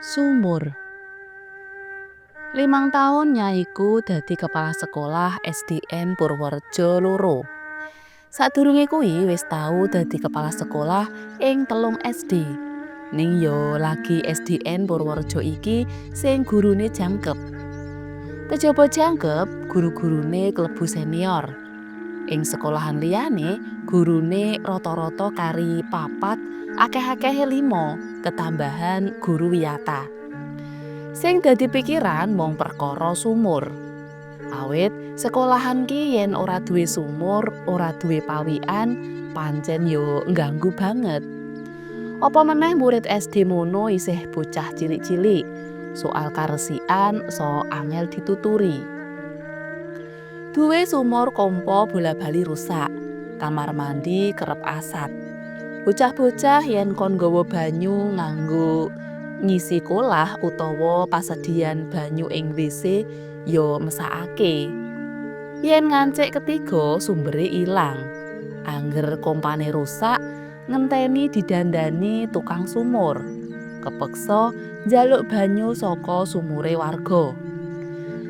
Sumur. 5 taun nyaiku dadi kepala sekolah SDN Purworejo 2. Sadurunge kuwi wis tau dadi kepala sekolah ing 3 SD. Ning yo lagi SDN Purworejo iki sing gurune jangkep. Kejaba jangkep, guru-gurune klebu senior. Ing sekolahan liyane, gurune rata-rata kari papat, akeh-akehe lima, ketambahan guru wiyata. Sing dadi pikiran mung perkara sumur. Awit sekolahan ki yen ora duwe sumur, ora duwe pawikan, pancen yo ngganggu banget. Apa meneh murid SD mono isih bocah cilik-cilik. Soal karesikan so angel dituturi. Duwe sumur kompo bola-bali rusak, kamar mandi kerep asat. Bocah-bocah yen kon nggawa banyu nganggo ngisi kolah utawa pasedian banyu ing WC ya mesakake. Yen ngancik ketiga sumbere ilang. Angger kompane rusak ngenteni didandani tukang sumur. Kepeksa njaluk banyu saka sumure warga.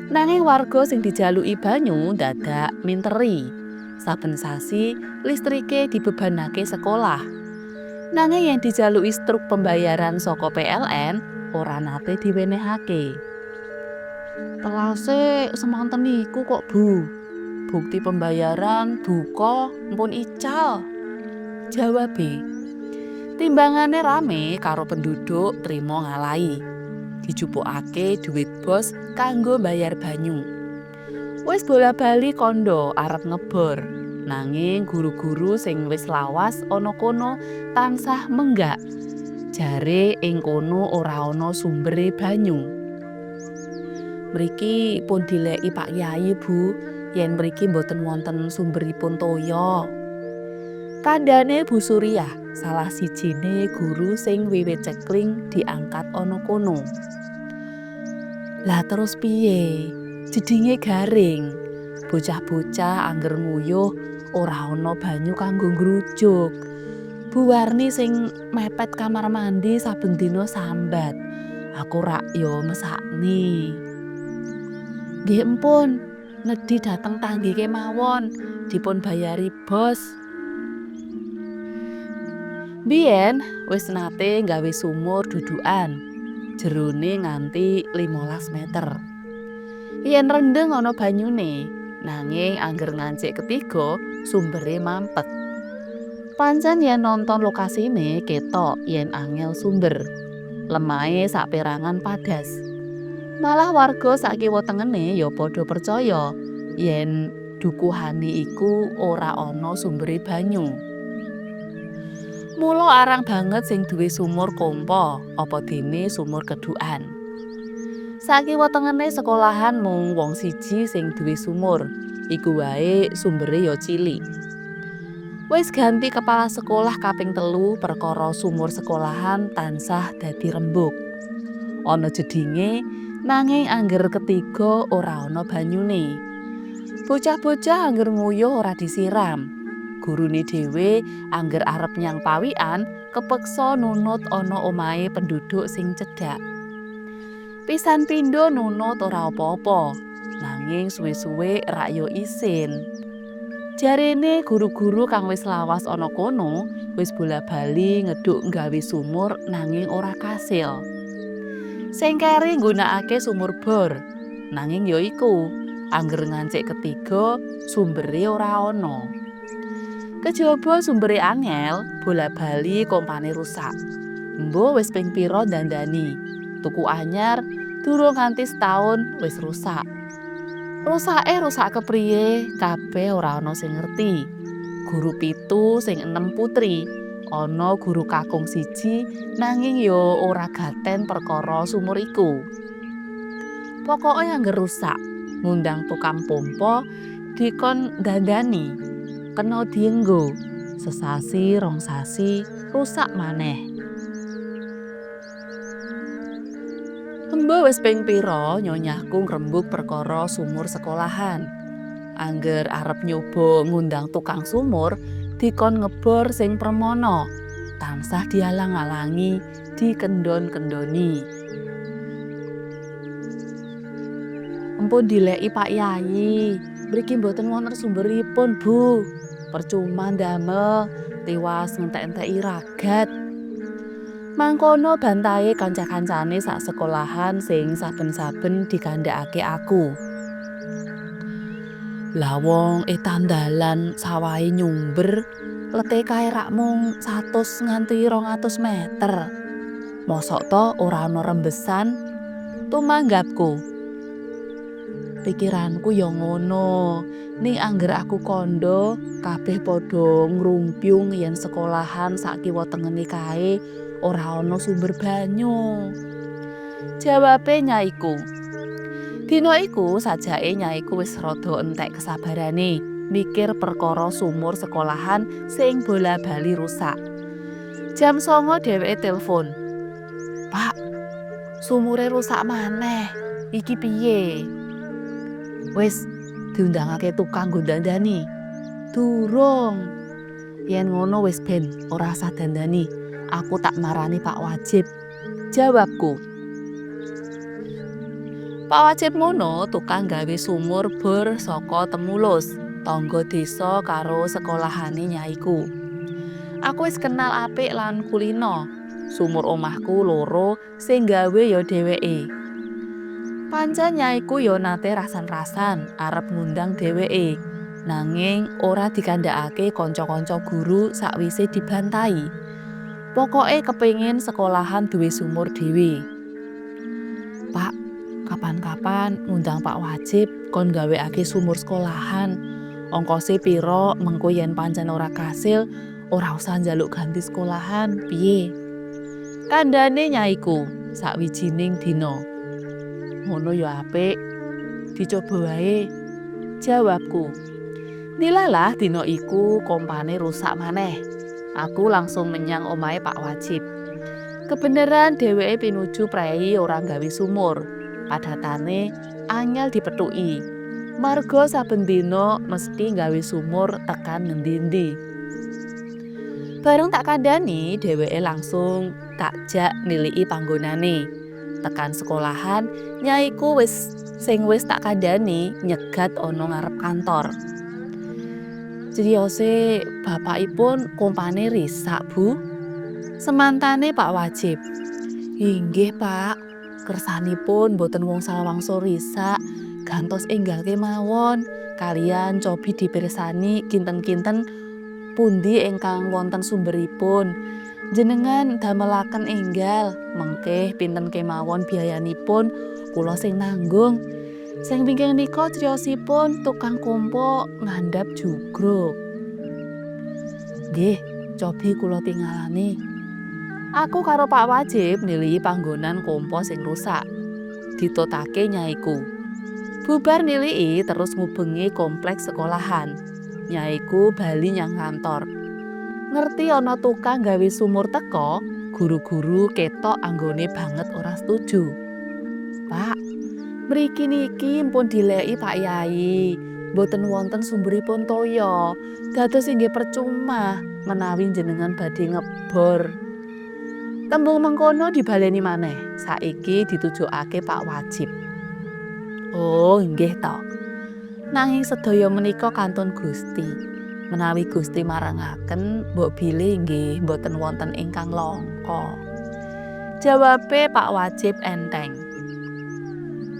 Nanging warga sing dijaluki banyu dadak minteri. Saben sasi listrike dibebanake sekolah. Nanging yen dijaluki struk pembayaran saka PLN ora nate diwenehake. Telase semanten niku kok, Bu. Bukti pembayaran duka mpun ical. Jawabe. Timbangane rame karo penduduk trima ngalahi. Dijupukake dhuwit bos kanggo mbayar banyu. Wis bola-bali kandha arep ngebor. Nanging guru-guru sing wis lawas ana kono tansah menggak. Jare ing kono ora ana sumbere banyu. Mriki pun dileki Pak Kyai, Bu, yen mriki mboten wonten sumberipun toya. Kandhane Bu Suriyah, salah sijine guru sing wiwit cekling diangkat ana kono. Lah terus piye? Jedinge garing. Bocah-bocah angger nguyuh ora ana banyu kanggo ngrujuk. Bu Warni sing mepet kamar mandi saben dina sambat. Aku rak ya mesakne. Nggih empun, nedhi dhateng tanggi kemawon, dipun bayari bos. Biyen wis nate nggawe sumur dudukan. Jerone nganti 15 meter. Yen rendheng ana banyune, nanging angger ngancik ketiga sumbere mampet. Pancen yen nonton lokasine ketok yen angel sumber. Lemahe saperangan padas. Malah warga sakiwa tengene ya padha percaya yen dukuhane iku ora ana sumbere banyu. Mula arang banget sing duwe sumur kompa, apa dene sumur kedukan. Sakiwa tengene sekolahan mung wong siji sing duwe sumur, iku wae sumbere ya cilik. Wis ganti kepala sekolah kaping 3 perkara sumur sekolahan tansah dadi rembug. Ana jedinge nanging angger ketiga ora ana banyune. Bocah-bocah angger nguyuh ora disiram. Gurune dhewe angger arep nyang pawikan kepeksa nunut ana omahe penduduk sing cedhak. Pisan pindho nunut ora apa-apa, nanging suwe-suwe rak yo isin. Jarene guru-guru kang wis lawas ana kono wis bola-bali ngeduk nggawe sumur nanging ora kasil. Sing keri nggunakake sumur bor, nanging ya iku, angger ngancik ketiga sumbere ora ana. Kejaba sumbere angel, bola-bali kompane rusak. Mbuh wis ping pira ndandani. Tuku anyar durung nganti setahun wis rusak. Rusake rusak kepriye, kabeh ora ana sing ngerti. Guru 7 sing 6 putri, ana guru kakung 1 nanging ya ora gaten perkara sumur iku. Pokoke angger rusak, ngundang tukang pompa dikon dandani. Kena dienggo sesasi 2 sasi rusak maneh. Embuh wis ping pira nyonyahku ngrembug perkara sumur sekolahan. Angger arep nyoba ngundang tukang sumur, dikon ngebor sing premana. Tansah dialang-alangi, dikendon-kendoni. Empun dileki Pak Yai, mriki mboten wonten sumberipun, Bu. Percuma ndamel, tiwas ngentek-enteki ragat. Mangkono bantahe kanca-kancane sak sekolahan sing saben-saben dikandhakake aku. Lah wong etan dalan sawahe nyumber, lete kae rak mung 100 nganti 200 meter. Mosok to ora ana rembesan? Tumanggapku. Pikiranku ya ngono. Ning angger aku kandha, kabeh padha ngrumpyung yen sekolahan sak kiwa tengene kae ora ana sumber banyu. Jawabe nyaiku. Dina iku sajake nyaiku wis rada entek kesabarane mikir perkara sumur sekolahan sing bola-bali rusak. Jam 09.00 dheweke telpon. "Pak, sumure rusak maneh. Iki piye?" "Wis diundangake tukang nggo dandani?" "Durung." "Yen ngono wis ben, ora usah dandani. Aku tak marani Pak Wajib." Jawabku. Pak Wajib mono tukang gawe sumur bor saka Temulus, tangga desa karo sekolahane nyaiku. Aku wis kenal apik lan kulino. Sumur omahku loro sing gawe ya dheweke. Pancen nyaiku ya nate rasan-rasan arep ngundang dheweke, nanging ora dikandhakake kanca-kanca guru sakwise dibantahi. Pokoke kepengin sekolahan duwe sumur dhewe. "Pak, kapan-kapan ngundang Pak Wajib kon gawekake sumur sekolahan. Ongkose pira mengko yen pancen ora kasil, ora usah njaluk ganti sekolahan, piye?" Kandhane nyaiku sawijining dina. "Ngono ya apik. Dicoba wae." Jawabku. Nilalah dina iku kompane rusak maneh. Aku langsung menyang omahe Pak Wajib. Kebeneran dheweke pinuju prei ora gawe sumur. Padatane angel dipethuki. Marga saben dina mesti gawe sumur tekan ngendi-endi. Bareng tak kandhani, dheweke langsung tak jak niliki panggonane. Tekan sekolahan, nyaiku wis sing wis tak kandhani nyegat ana ngarep kantor. "Criyose bapakipun kompane risak, Bu?" Semantane Pak Wajib. "Inggih, Pak. Kersanipun boten wongsal-wangsul risak, gantos enggal kemawon. Kaliyan cobi dipirsani kinten-kinten pundi ingkang wonten sumberipun. Jenengan damelaken enggal, mengke pinten kemawon biayanipun kula sing nanggung. Sing wingking nika criyosipun tukang kompa ngandhap jugruk." "Nggih, cobi kula tingalane." Aku karo Pak Wajib niliki panggonan kompa sing rusak. Ditutake nyaiku. Bubar niliki terus ngubengi kompleks sekolahan. Nyaiku bali nyang kantor. Ngerti ana tukang gawe sumur teka, guru-guru ketok anggone banget ora setuju. "Pak, mriki niki mpun dileki Pak Yai, mboten wonten sumberipun toya. Dados inggih percuma menawi jenengan badhe ngebor." Tembung mengkono dibaleni maneh, saiki ditujokake Pak Wajib. "Oh, nggih to. Nanging sedaya menika kantun Gusti. Menawi Gusti marengaken, mbok bilih nggih mboten wonten ingkang langka." Jawabe Pak Wajib enteng.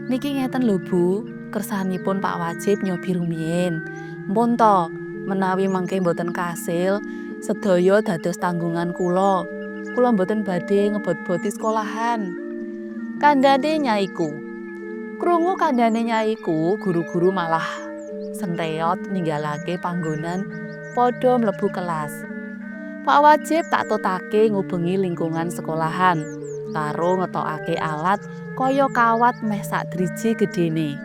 "Niki ngeten lho, Bu, kersanipun Pak Wajib nyobi rumiyin. Mpun to, menawi mangke mboten kasil, sedaya dados tanggungan kula. Kula mboten badhe ngebot-boti sekolahan." Kandhane nyaiku. Krungu kandhane nyaiku, guru-guru malah senteot ninggalake panggonan padha mlebu kelas. Pak Wajib tak tutake ngubengi lingkungan sekolahan karo ngetokake alat kaya kawat meh sak driji gedhene.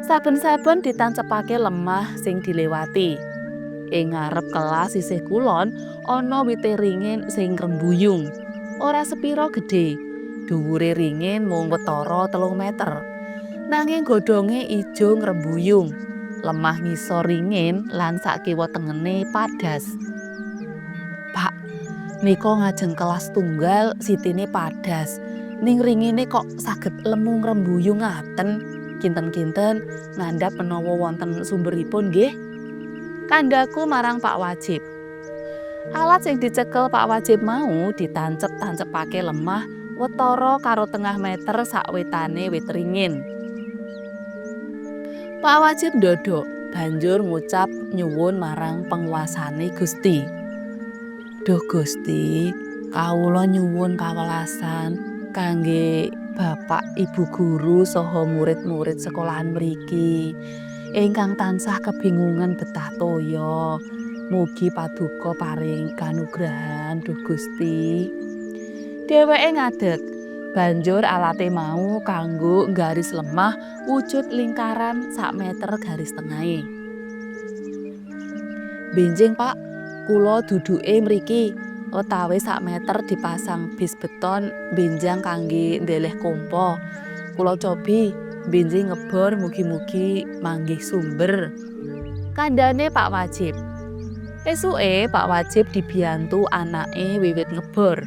Saben-saben ditancepake lemah sing dilewati. Ing ngarep kelas sisih kulon ana wite ringin sing ngrembuyung. Ora sepira gedhe. Dhuwure ringin mung watara 3 meter. Nanging godhonge ijo ngrembuyung. Lemah ngisor ringin lan sakiwa tengene padas. "Pak, nika ngajeng kelas tunggal sitine padas. Ning ringine kok saged lemu ngrembuyung ngaten?" Kinten-kinten ngandhap menawa wonten sumberipun nggih. Kandhaku marang Pak Wajib. Alat sing dicekel Pak Wajib mau ditancep-tancepake lemah watara karo tengah meter sakwetane wit ringin. Pak Wajib ndodok banjur ngucap nyuwun marang penguasane Gusti. Duh Gusti, kawula nyuwun kawelasan kangge bapak ibu guru saha murid-murid sekolahan mriki ingkang tansah kebingungan betah toya. Mugi paduka paring kanugrahan, duh Gusti. Dheweke ngadeg, banjur alate mau kanggo nggaris lemah wujud lingkaran sak meter garis tengahe. Benjing, Pak, kula duduke mriki wetawis sak meter dipasang bis beton benjang kangge ndeleh kompo. Kula cobi benjing ngebor, mugi-mugi manggih sumber. Kandhane Pak Wajib. Esuke Pak Wajib dibiyantu anake wiwit ngebor.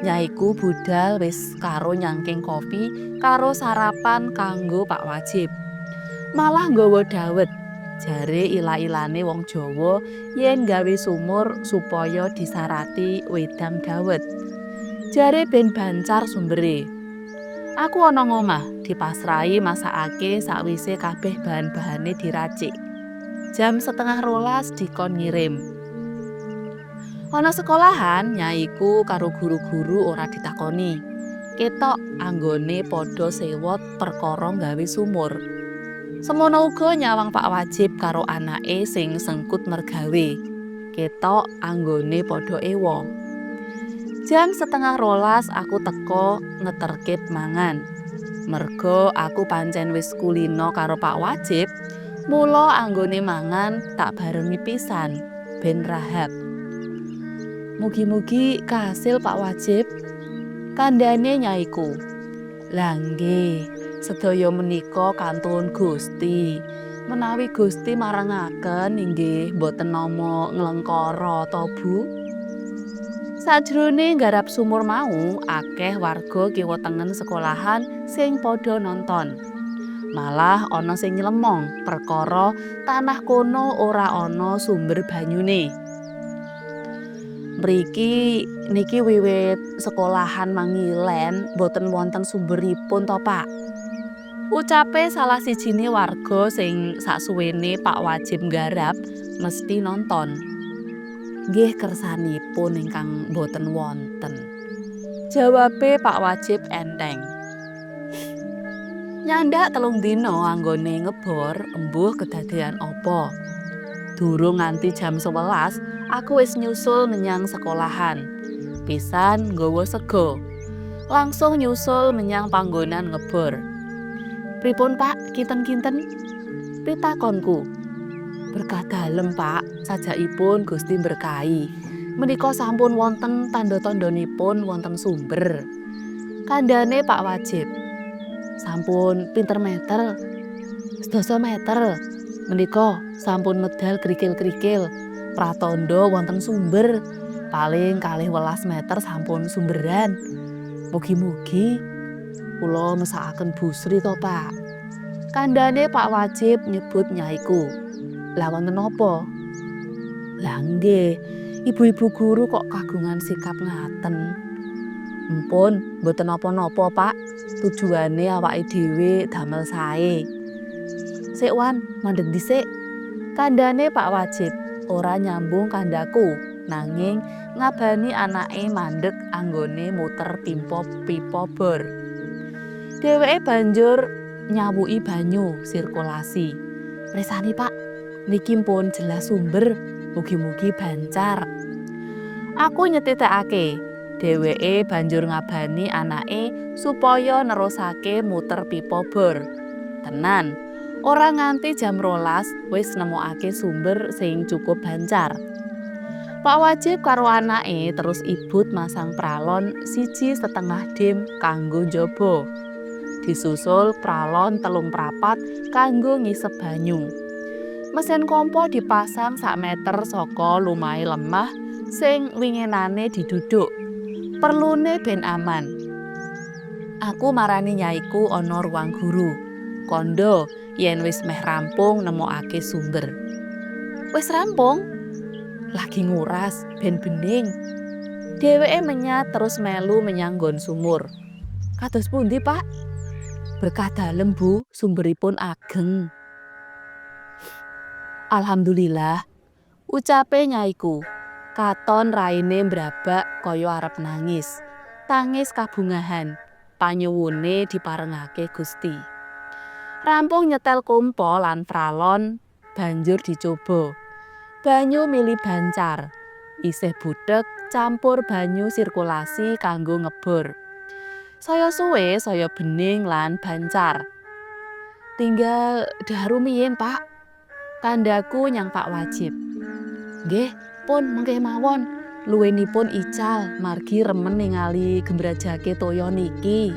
Nyaiku budal wis karo nyangking kopi karo sarapan kanggo Pak Wajib. Malah nggawa dawet. Jare ila-ilane wong Jawa yen gawe sumur supaya disarati wedang dawet. Jare ben bancar sumbere. Aku ana ngomah dipasrahi masakake sakwise kabeh bahan-bahane diracik. Jam 11.30 dikon ngirim. Ana sekolahan, nyaiku karo guru-guru ora ditakoni. Ketok anggone padha sewot perkara gawe sumur. Semono uga nyawang Pak Wajib karo anake sing sengkut mergawe. Ketok anggone padha ewa. Jam 11.30 aku teka ngeterke mangan. Merga aku pancen wis kulino karo Pak Wajib, mula anggone mangan tak barengi pisan ben rahab. Mugi-mugi kasil, Pak Wajib. Kandhane nyaiku. Lah nggih, sedaya menika kantun Gusti. Menawi Gusti marengaken inggih boten nama nglengkara to, Bu. Sajrone nggarap sumur mau akeh warga kiwa tengen sekolahan sing padha nonton. Malah ana sing nylemong perkara tanah kono ora ana sumber banyune. Mriki niki wiwit sekolahan mangilen boten wonten sumberipun to, Pak. Ucape salah sijine warga sing saksuwene Pak Wajib nggarap mesti nonton. Nggih kersanipun ingkang boten wonten. Jawabe Pak Wajib enteng. Nyandak 3 dina anggone ngebor, embuh kedadean apa. Durung nganti jam 11, aku wis nyusul menyang sekolahan. Pisan nggawa sega. Langsung nyusul menyang panggonan ngebor. Pripun, Pak, kinten-kinten? Pitakonku. Berkah dalem, Pak, sajakipun Gusti berkahi. Menika sampun wonten tandha-tandhanipun wonten sumber. Kandhane Pak Wajib. Sampun pinten meter? 10 meter. Menika sampun medal krikil-krikil. Pratandha wonten sumber. Paling 12 meter sampun sumberan. Mugi-mugi kula mesakaken Bu Sri to, Pak. Kandhane Pak Wajib nyebut nyaiku. Lah, wonten napa? Lah nggih, ibu-ibu guru kok kagungan sikap ngaten. Empun, mboten napa-napa, Pak. Tujuane awake dhewe damel sae. Sik, Wan, mandeg dhisik. Kandhane Pak Wajib ora nyambung kandhaku, nanging ngabani anake mandeg anggone muter pipa bor. Dheweke banjur nyawuki banyu sirkulasi. Presani, Pak, niki pun jelas sumber, mugi-mugi bancar. Aku nyetitekake. Dheweke banjur ngabani anake supaya nerusake muter pipa bor. Tenan, ora nganti jam 12 wis nemokake sumber sing cukup bancar. Pak Wajib karo anake terus ibut masang pralon 1,5 dim kanggo njaba. Disusul pralon 3/4 kanggo ngisep banyu. Mesin kompo dipasang sak meter saka lumahe lemah sing winginane diduduk. Perlune ben aman. Aku marani nyaiku ana ruang guru. Kandha yen wis meh rampung nemokake sumber. Wis rampung? Lagi nguras ben bening. Dheweke menyat terus melu menyang nggon sumur. Kados pundi, Pak? Berkah dalem, Bu, sumberipun ageng. Alhamdulillah, ucape nyaiku. Katon raine mbrabak kaya arep nangis. Tangis kabungahan. Panyuwune diparengake Gusti. Rampung nyetel kompo lan pralon, banjur dicoba. Banyu mili bancar. Isih buthek campur banyu sirkulasi kanggo ngebor. Saya suwe saya bening lan bancar. Tinggal dahar rumiyin, Pak. Kandhaku nyang Pak Wajib. Nggih, pun mengke mawon. Luwenipun ical margi remen ningali gembrajake toya niki.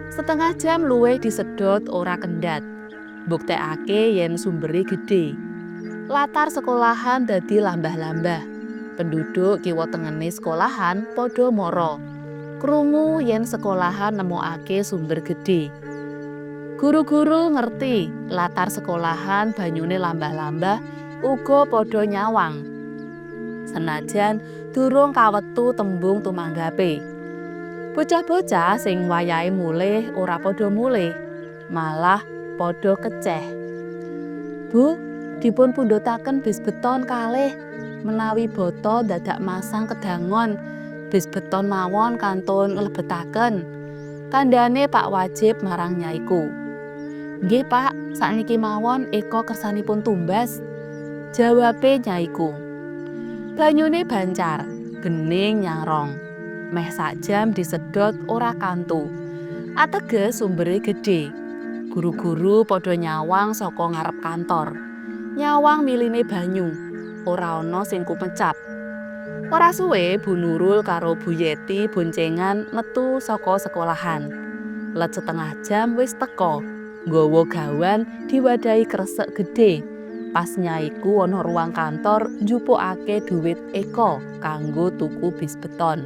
Setengah jam luwih disedot ora kendhat. Mbuktekake yen sumbere gedhe. Latar sekolahan dadi lambah-lambah. Penduduk kiwa tengene sekolahan padha mara. Krungu yen sekolahan nemokake sumber gedhe. Guru-guru ngerti latar sekolahan banyune lambah-lambah uga padha nyawang. Senajan durung kawetu tembung tumanggape. Bocah-bocah sing wayahe mulih ora padha mulih, malah padha keceh. Bu, dipun pundhutaken bis beton kalih menawi bata dadak masang kedangon, bis beton mawon kantun nglebetaken. Kandhane Pak Wajib marang nyaiku. Nggih, Pak, sakniki mawon Eko kersanipun tumbas. Jawabe nyaiku. Banyune bancar, bening nyarong. Meh sak jam disedot ora kantu. Ateges sumbere gedhe. Guru-guru padha nyawang saka ngarep kantor. Nyawang miline banyu. Ora ana sing kumecap. Ora suwe Bu Nurul karo Bu Yeti boncengan metu saka sekolahan. Let setengah jam wis teka. Nggawa gawan diwadahi kresek gedhe. Pas nyaiku ana ruang kantor njupukake dhuwit Eko kanggo tuku bis beton.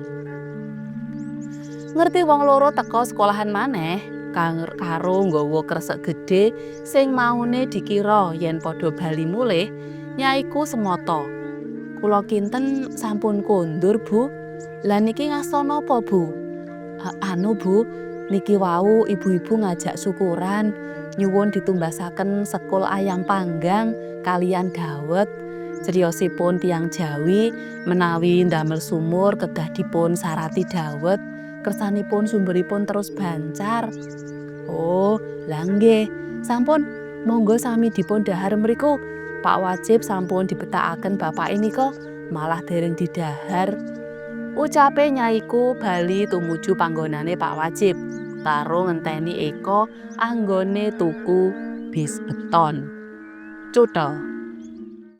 Ngerti wong loro teka sekolahan maneh karo nggawa kresek gedhe sing maune dikira yen padha bali mulih, nyaiku semata. Kula kinten sampun kondur, Bu. Lah niki ngasta napa, Bu? Anu, Bu, niki wau ibu-ibu ngajak syukuran, nyuwun ditumbasaken sekul ayam panggang kaliyan dawet. Criyosipun tiyang Jawi menawi ndamel sumur kedah dipun sarati dawet, kersanipun sumberipun terus bancar. Oh, lah nggih. Sampun, monggo sami dipun dhahar mriku. Pak Wajib sampun dibetakaken bapake nika, malah dereng didhahar. Ucape nyaiku bali tumuju panggonane Pak Wajib karo ngenteni Eko anggone tuku bis beton. Cuthel.